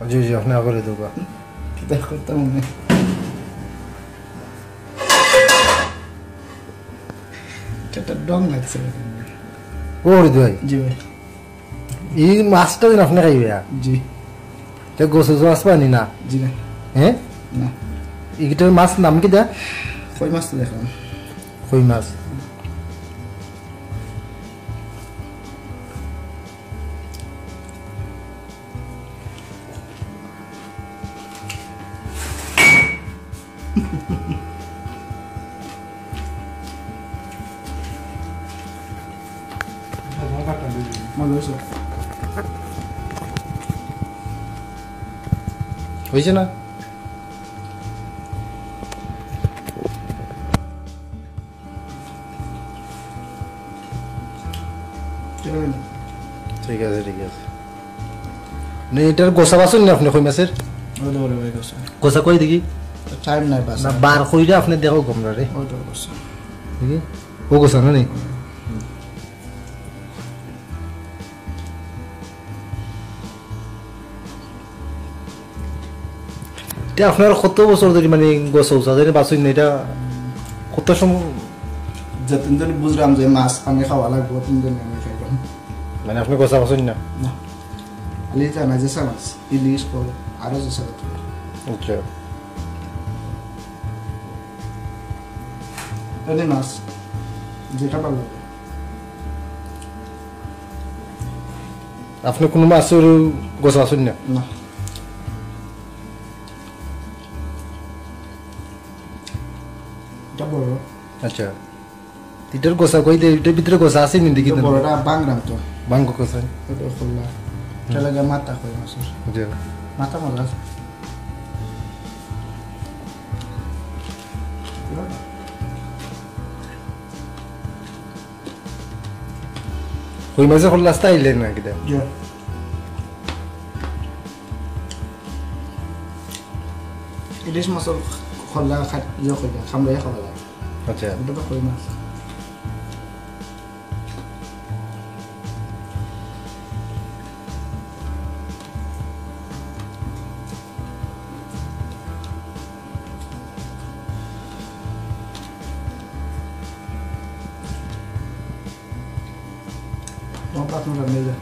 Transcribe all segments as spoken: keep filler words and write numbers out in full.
জি, জি, আপনে আগে দেবা। কিতা করতাম আমি? এটা তো ডং লাগছে। ও হরিদ ভাই। জি ভাই। এই মাছটা দিন আপনে খাইবা? জি। তে গোসা মাছ পানি না? জি না। হ্যাঁ? না। ইটার মাছ নাম কিতা? কই মাছ তো দেখলাম। কই মাছ। হইছে না? ঠিক আছে, ঠিক আছে। নে, এটার গোসা বাছইন না আপনে কই মাছের? ওই তো, ওই, ওই গোসা। গোসা কই দেখি? টাইম নাই বাস। না, বার কইরা আপনে দেখো কমরা রে। ওই তো গোসা। দেখি? ও গোসা না নি? এটা আপনার কত বছর ধরে মানে গোসা উসা ধরে বাছইন না? এটা কত সময়? যে তিন দিন বুঝলাম যে মাছ আমি খাওয়া লাগবো, তিন দিন আমি খাইলাম। মানে আপনি গোসা বাছইন না? না। খালি জানা যে মাছ, ইলিশ, কই, আরো যে সাথে। আচ্ছা। এনে মাছ, যেটা ভালো লাগে। আপনি কোনো মাছের গোসা বাছইন না? না। এটা বড়। আচ্ছা। এটার গোসা কই দে, এটার ভিতরে গোসা আছে নি দেখি এটা তো। বড়টা বাংরাম তো। বাংকো গোসা। এটা খোলা। হুম। চলে গা মাথা কই মাছের। জি। মাথা মজা আছে। কই মাছের খোলা আস্তা আইলে না কিতা? জি। ইলিশ মাছের খোলা খা-, ইয়ে কই যায়, খামড়াইয়া খাওয়া যায়। আচ্ছা। এটা তো কই মাছ। তোমার পাঁচ মিনিট নিয়ে যা।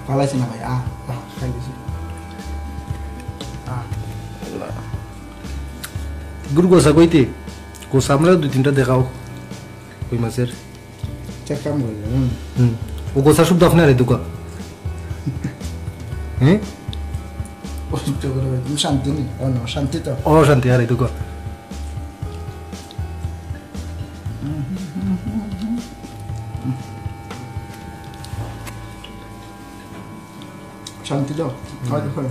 ফালাইছি না ভাই, আহ, আহ, খাই দিছি। আহ। গুরু গোসা কইতে? গোসা আমরা দুই তিনটা দেখাও। কই মাছের? চেক কাম করি, হুম। হুম। ও গোসা শব্দ আপনার এই দুকা। হ্যাঁ? ও শব্দ করে ভাই, তুমি শান্তি নেই? ও না, শান্তি তো। ও শান্তি আর এই দুকা। শান্তি তো। হুম। হয়, হয়।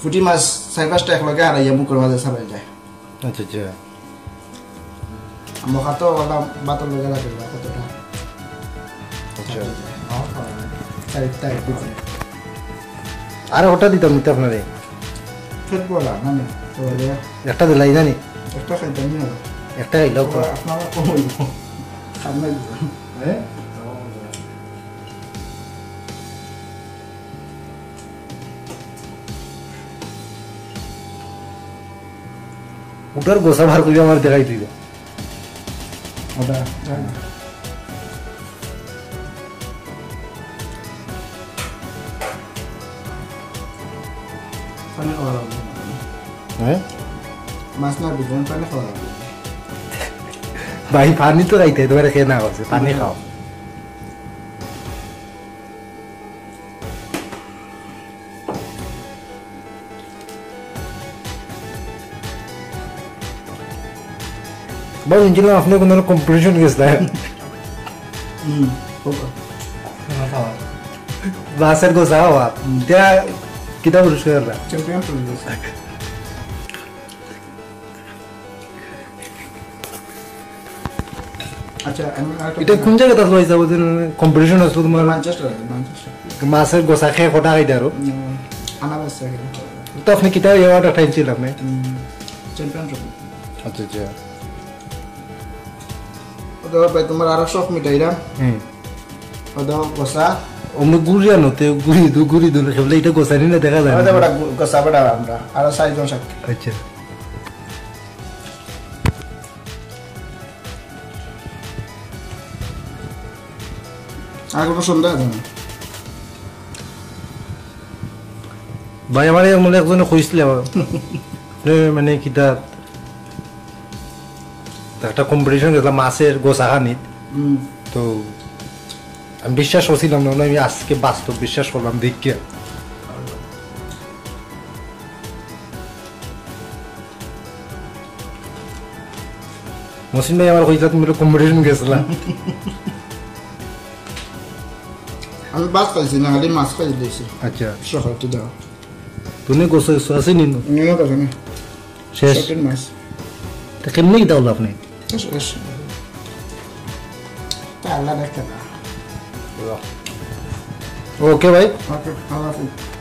ফুটি মাছ চার পাঁচটা একলগে হারাইয়া মুখর মাঝে ছাড়াই যায়। আচ্ছা, আচ্ছা। মখা তো ওলা বাতর লগে লাগে না কতটা। আচ্ছা। চার, চার, দুই। আর ওটা দিতাম নিতে আপনারে। ফেট বলা, মানে, তো বলে, একটা দিলাই জানি। একটা খাইতাম না। একটা খাইলাও তো। আপনারা কম হইব। সামনে দিতাম। হ্যাঁ? ওটার গোসা বার করিয়া আমার দেখাই দিবে। ওটা, পানি খাওয়া লাগবে। হ্যাঁ? মাছ না দিলে পানি খাওয়া লাগবে। ভাই, পানি তো খাইতে, তোমার খেয়ে না হচ্ছে, পানি খাও। ভাই, শুনছিলাম আপনি কোনো কম্পিটিশন গেছিলেন। হুম, ওকে। মাছের গোসা হওয়া। হুম। ইটা কিতা পুরস্কার? চ্যাম্পিয়ন পুরস্কার। আচ্ছা, আমি আরেকটা ইটা কোন জাগাত আছে ভাই সাব? কম্পিটিশন আছে তোমার? Manchester, Manchester. মাছের গোসা খেয়ে কটা খাইতে আরো? উম, আনারস আছে। তো আপনি কিতা অ্যাওয়ার্ড একটা আনছিলেন আপনি? উম, চ্যাম্পিয়ন ট্রফি। আচ্ছা, আচ্ছা। ওটা ভাই তোমার আরো শখ মিটাইলাম। হুম। ওটা গোসা। অমনে গুড়ি আনো, তে গুড়ি দু, গুড়ি দু, খেলে এটা গোসানি না দেখা যায় না। ওটা বড় গু-, গোসা বড় আমরা। আরো চারজন সাক্ষী। আচ্ছা। আর কোনো সন্দেহ আছে না? ভাই, আমার এক মনে একজনে কইছিল, এ, মানে কিতা, একটা কম্পিটিশন গেছিলাম মাছের গোসাখানিত। হুম। তো আমি বিশ্বাস করছিলাম না, আমি আজকে বাস্তব বিশ্বাস করলাম দেখিয়া। মহসিন ভাই আমার কইছিলা তুমি কম্পিটিশন গেছিলা। আমি ভাত খাইছি না, খালি মাছ খাই দিয়েছি। আচ্ছা। সকাল তো দাও। তুমি গোসা, গোসা আছে নি? নিয়ে কথা না। শেষ। শৌখিন মাছ। তা কেমনে কিতা হলো আপনি? শেষ, শেষ। তা আল্লাহ দেখতে না। ওকে ভাই। ওকে, আল্লাহ হাফিজ।